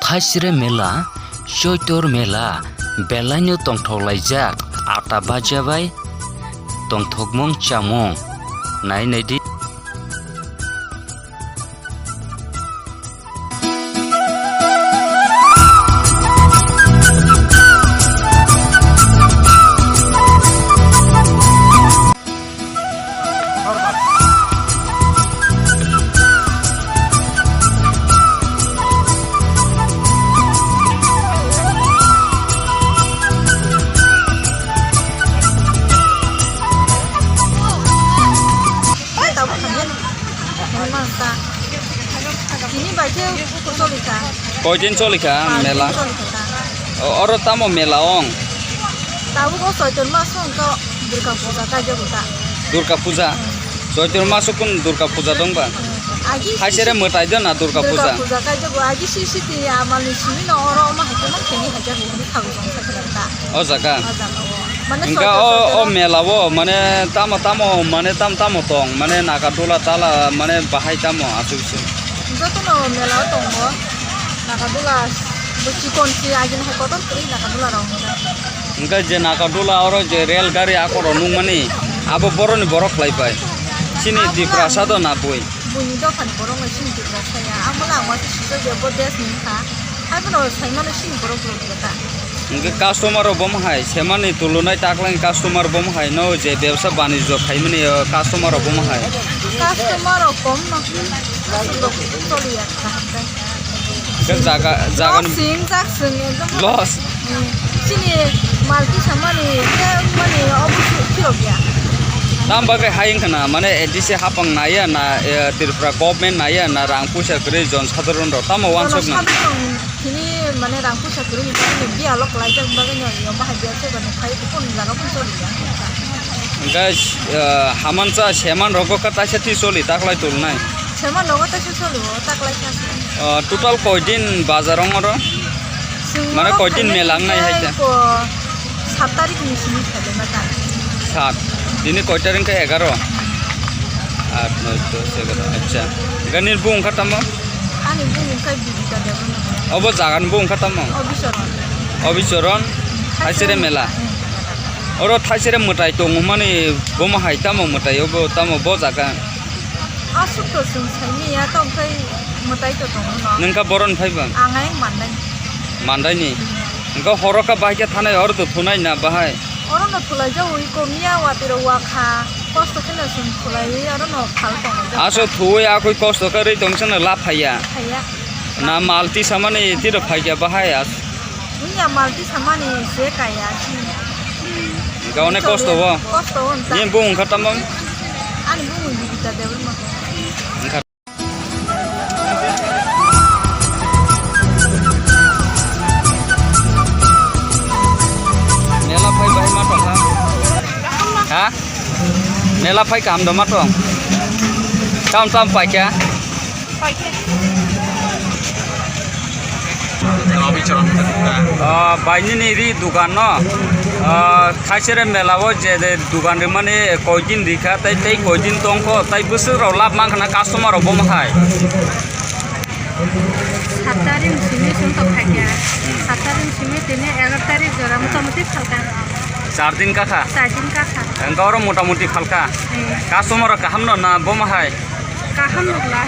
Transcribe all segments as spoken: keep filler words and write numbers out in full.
Thaisre mela, Choitor mela, belaino tongthok laijak, ata baja bai tongthokmung chamung. Nai naidi. Tini bai khe choli kha. Koidin choli kha mela? Choli kha ta. O, oro tamo mela ong? Tabuk o Choitor maso wngkha Durga Puja kaijago ta. Durga Puja? Hmm. Choitor maso kun Durga Puja dong ba? Hmm. Agi Haisere mwtai do na Durga Puja? Durga Puja kaijago. Agi si si ti amal ni simi no oro omo hai khe mang tini hai jago hwnwi khago jong sa khe ta. O jaga? O jaga o. Mane Hingka Choitor o, o Choitor mela o, mane tamo tamo, mane tam tamo tong, mane Nagadula tala, mane bahai tamo asuk se. Jotono mela o tongo, Nagadula, bo chikon si agini hai kotor kwrwi Nagadula rok wngkha. Hingke je Nagadula oro je rel gari akoro nukmani, abo boroni borok khlai pai. Chini Tiprasa do na bui. Buini dophani borok no chini Tiprasa ya. Ang bola ang waisa sijak ya, bo desh ni wngkha. Hai bono sai mano chini borok rok ta. Hingke customer rok bo hai, semani tulunai taklai customer bo hai, no je bebsa banijyo khaimani, o customer rok bo hai. Customer rok kom no. Aswk rok choli ya kaham khe. Hingke jaga, jaga Loss sing jak sing ekdom. Loss. Hmm. Chini mal kisa mani khe mani obo phirok ya. Tam bagwi hai wngkha na, mane A D C hapang naiya na, eh, Tripura government naiya na, rang puisa kwrwi jon sadharon rok tamo wansuk na. Jon sadharon tini mane rang puisa kwrwi ni bagwi no bialo kwlaijak bagwi no, yo bahai bial se bani khai kun jaga kun choli ya. Hingke, eh, hamansa seman rogo khe taisa twi choli taklai tulnai. Seman rogo taisa choli o taklai kha. Eh, total koidin bazar ong oro? Mane koidin mela wngnai hai khe? Ko sat tarik ni simi khaidana ta. Sat. Tini koi tarik khe? Egaro? Aat, noi, dos, egaro. Acha. Ganir bung kha tamo? Ani bung kha Bibita Debbarma. Obo jagan bung kha tamo? Obichoron. Obichoron? Thaisere mela. Hmm. Oro thaisere mwtai tongmani bomo hai tamo mwtai obo tamo bo jaga? Aswk to chwng saimanya, tongkhai mwtai to tongo no. Nwng kha boron phai ba? Ang ayang Mandai. Mandai ni? Wngkha horo kha bahai khe thanai oro to thunai na bahai? Oro no thulai jaui komiya watiro wakha. Kosto kheno chwng thulaiwi oro no phal tongo. Aso thuwi akoi kosto khe rwi tong chwngno lab phaiya. Phaiya. Na mal tisamani tiro phaikya bahai as. Wngya mal tisamani se kaya si. Wngkha onek kosto bo. Kosto wngkha. Ni bung wngkha tamo? Ani bung Bibita Debbarma. Wngkha. Mela phai bahai ma tong ha? Ha? Mela phai kaham do ma tong? Tam tam paikha? Ah, bai nini ri dukan no? Ah, thaisere mela o je de dukan rimani koidin rikha, tei, tei koidin tongkho, tei bwswk rok lab mankha na customer rok bo hai? Sat tarik simi chwng tok khaikha. Sat tarik simi tini egaroh tarik jora motamoti phalkha. Char din kakha? Char din kakha. Engka oro motamoti phalkha? Hmm. Customer rok kaham no na bo hai? Kaham nukla.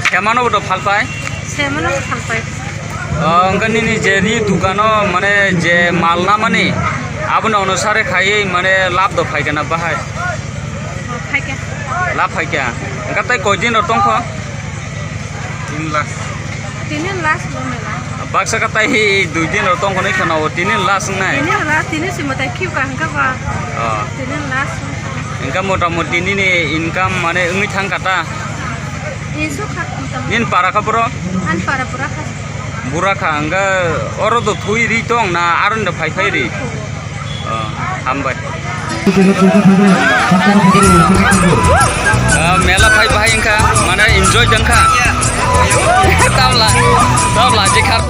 Semano bo phalpai? Semano bo phalpai. O, engka nini je ni dukano mane je mal namani abono onusare khaiwi mane lab do phaikha na bahai? O, phaikha. Lab phaikha. Engka tei koi din rok tongkho? Tin last. Tini last bo mela. Baksa ka tai hi dui din rok tongkho nai kheno, tini last wngnai. Tini last, tini si mwtai khiu ka hwnkha ba. Oh. Tini last. Hwnkha mota moti nini income mane wngwi thang kha ta? Isu kha motamoti. Nini para kha boro? Ani para bura kha. Bura kha, hwnkha oro do thui ri tong na aron do phai phai ri? Oro do thui. Oh, hambai. Ah, mela phai bahai wngkha, mane enjoy wngkha. Tamla, tamla, je khar.